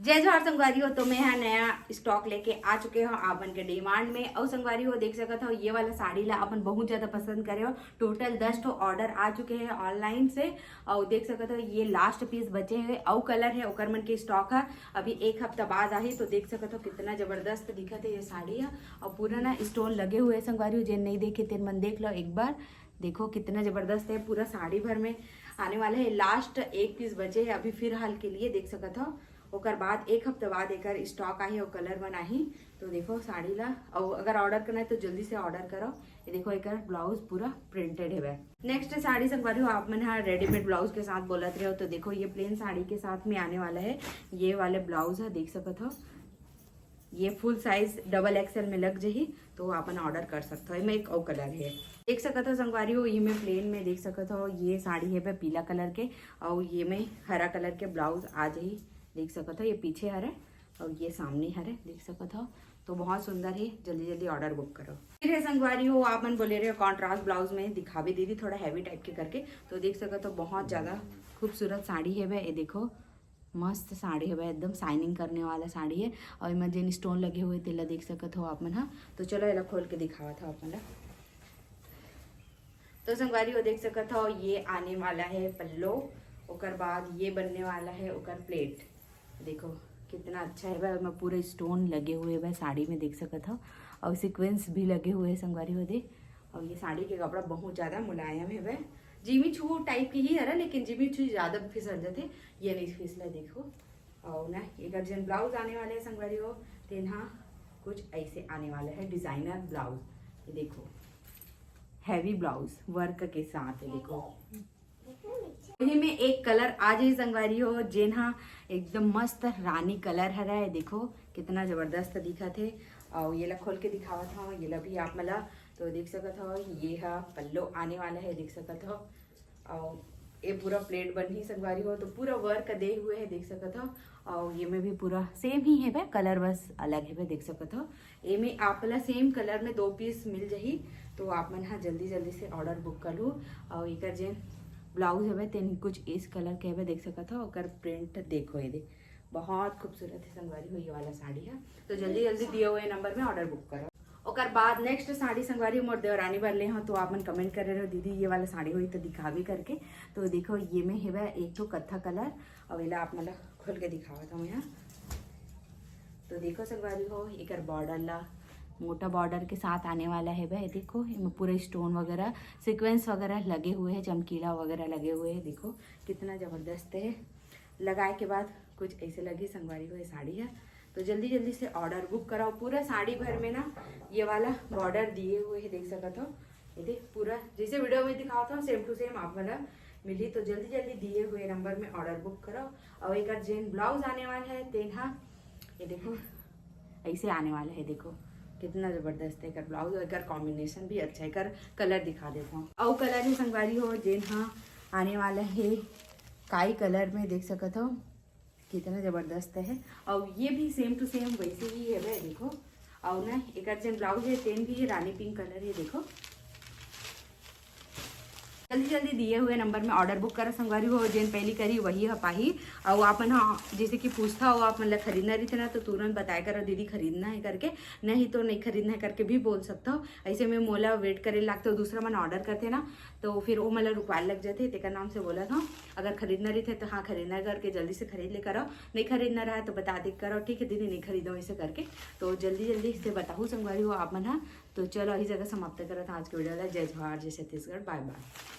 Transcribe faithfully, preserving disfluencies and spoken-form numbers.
जय जोहार संगवारी हो, तो मैं हा नया स्टॉक लेके आ चुके हो आप मन के डिमांड में। अउ संगवारी हो, देख सकत हो, ये वाला साड़ी ला अपन बहुत ज्यादा पसंद करे हो। टोटल दस ठो ऑर्डर आ चुके हैं ऑनलाइन से। अउ देख सकत हो, ये लास्ट पीस बचे हुए अउ कलर है, ओकर मन के स्टॉक है, अभी एक हफ्ता बाद आही। तो देख सकत हो, कितना जबरदस्त दिखत है ये साड़ी है। और पूरा ना स्टोन लगे हुए हैं संगवारी हो, जेन नहीं देखे तेन मन देख लो एक बार। देखो कितना जबरदस्त है, पूरा साड़ी भर में आने वाला है। लास्ट एक पीस बचे है अभी फिलहाल के लिए, देख सकत हो। ओकर बाद एक हफ्ते बाद एकर स्टॉक आही और कलर मन आही। तो देखो साड़ी ला, और अगर ऑर्डर करना है तो जल्दी से ऑर्डर करो। ये देखो, एकर ब्लाउज पूरा प्रिंटेड है। नेक्स्ट साड़ी संगवारी हो, आप मन हा रेडीमेड ब्लाउज के साथ बोलत रहे हो, तो देखो ये प्लेन साड़ी के साथ में आने वाला है। ये वाले ब्लाउज है, देख सकत हो, ये फुल साइज डबल एक्सएल में लग जही, तो अपन ऑर्डर कर सकत हो। एमे एक अउ कलर है, देख सकत हो संगवारी हो, ये में प्लेन में देख सकत हो, ये साड़ी है बे पीला कलर के, और ये में हरा कलर के ब्लाउज आ जही। देख सकत हो, ये पीछे हरे और ये सामने हरे, देख सकत हो। तो बहुत सुंदर है, जल्दी जल्दी ऑर्डर बुक करो। फिर है संगवारी हो, आप मन बोले रहे हो कॉन्ट्रास्ट ब्लाउज में दिखावे दीदी, थोड़ा हैवी टाइप के करके। तो देख सकत हो, बहुत ज्यादा खूबसूरत साड़ी है बे। ये देखो, मस्त साड़ी है बे, एकदम शाइनिंग करने वाला साड़ी है। और एमा जेन स्टोन लगे हुए तेला देख सकत हो आप मन हा। तो चलो, एला खोल के दिखावत हो आप मन ला। तो संगवारी हो, देख सकत हो, ये आने वाला है पल्लो, ओकर बाद ये बनने वाला है ओकर प्लेट। देखो कितना अच्छा है बे, ओमा पूरा स्टोन लगे हुए बे साड़ी में, देख सकत हो, और सीक्वेंस भी लगे हुए हैं संगवारी हो दे। और ये साड़ी के कपड़ा बहुत ज्यादा मुलायम है बे, जिमी चू टाइप के ही हरा, लेकिन जिमी चू ज्यादा फिसल जाते, ये नहीं फिसला। देखो, और ना एकर जेन ब्लाउज आने वाले है संगवारी हो, तेन हा कुछ ऐसे आने वाला है, डिजाइनर ब्लाउज। ये देखो, हैवी ब्लाउज वर्क के साथ है, देखो। इही में एक कलर आ जाही संगवारी हो, जेन हा एकदम मस्त रानी कलर हरय। देखो कितना जबरदस्त दिखत हे। और ये ला खोल के दिखावत हव, ये ला भी आप मन ला। तो देख सकत हो, ये हा पल्लो आने वाला है, देख सकत हो। और ये पूरा प्लेट बनही संगवारी हो, तो पूरा वर्क दे हुए है, देख सकत हो। और ये में भी पूरा सेम ही है बे, कलर बस अलग है बे, देख सकत हो। एमे आप ला सेम कलर में दो पीस मिल जही, तो आप मन हा जल्दी जल्दी से ऑर्डर बुक कर लू। और एकर जेन ब्लाउज हवे, तेन कुछ इस कलर के हवे, देख सकत हो। ओकर प्रिंट देखो, ये दे, बहुत खूबसूरत है संगवारी हो ये वाला साड़ी है। तो जल्दी जल्दी दिए हुए नंबर में ऑर्डर बुक करो। ओकर बाद नेक्स्ट साड़ी संगवारी मोर देवरानी बर ले हो, तो आप मन कमेंट करे रहो, "दीदी, ये वाला साड़ी होही तो दिखावी," करके। तो देखो, ये में हेवय एक ठो कत्था कलर, और एला आप मन ला खोल के दिखावत हूँ यहाँ। तो देखो संगवारी हो, एकर बॉर्डर ला मोटा बॉर्डर के साथ आने वाला है बे। देखो, एमे पूरा स्टोन वगैरह, सीक्वेंस वगैरह लगे हुए हैं, चमकीला वगैरह लगे हुए हैं। देखो कितना जबरदस्त है, लगाए के बाद कुछ ऐसे लगी संगवारी हो ये साड़ी है। तो जल्दी जल्दी से ऑर्डर बुक कराओ। पूरा साड़ी भर में ना ये वाला बॉर्डर दिए हुए है, देख सकत हो। ये देख, पूरा जैसे वीडियो में दिखावत हूँ, सेम टू सेम आप मन ला मिली। तो जल्दी जल्दी दिए हुए नंबर में ऑर्डर बुक करो। और एकर जेन ब्लाउज आने वाला है, तेन हा, ये देखो, ऐसे आने वाला है। देखो कितना जबरदस्त है एकर ब्लाउज, और एकर कॉम्बिनेशन भी अच्छा है। एकर कलर दिखा देता हूँ, और कलर ही संगवारी हो, जेन हा आने वाला है काई कलर में, देख सकत हो कितना जबरदस्त है। और ये भी सेम टू सेम वैसे ही है बे, देखो। और ना एकर जेन ब्लाउज है, तेन भी ये रानी पिंक कलर है, देखो। जल्दी जल्दी दिए हुए नंबर में ऑर्डर बुक करा संगवारी हो, जेन पहली करी वही ह पाही। और आप मन ह जैसे कि पूछता हो, आप मन ला खरीदना रहिथे ना, तो तुरंत बताया करो, "दीदी खरीदना है," करके, नहीं तो "नहीं खरीदना है" करके भी बोल सकता हो। ऐसे में मोला वेट करे लागथे, दूसरा मन ऑर्डर करथे ना, तो फिर वो मन ला रुकवाए लग जाथे। तेकर नाम से बोला था, अगर खरीदना रहिथे तो हाँ खरीदना है करके जल्दी से खरीद ले करो, नहीं खरीदना रहा तो बता दे करो, "ठीक है दीदी, नहीं खरीदो," ऐसे करके। तो जल्दी जल्दी से बताहू संगवारी हो आप मन हा। तो चलो, इही जगह समाप्त करत हन आज के वीडियो ला। जय जोहार, जय छत्तीसगढ़, बाय बाय।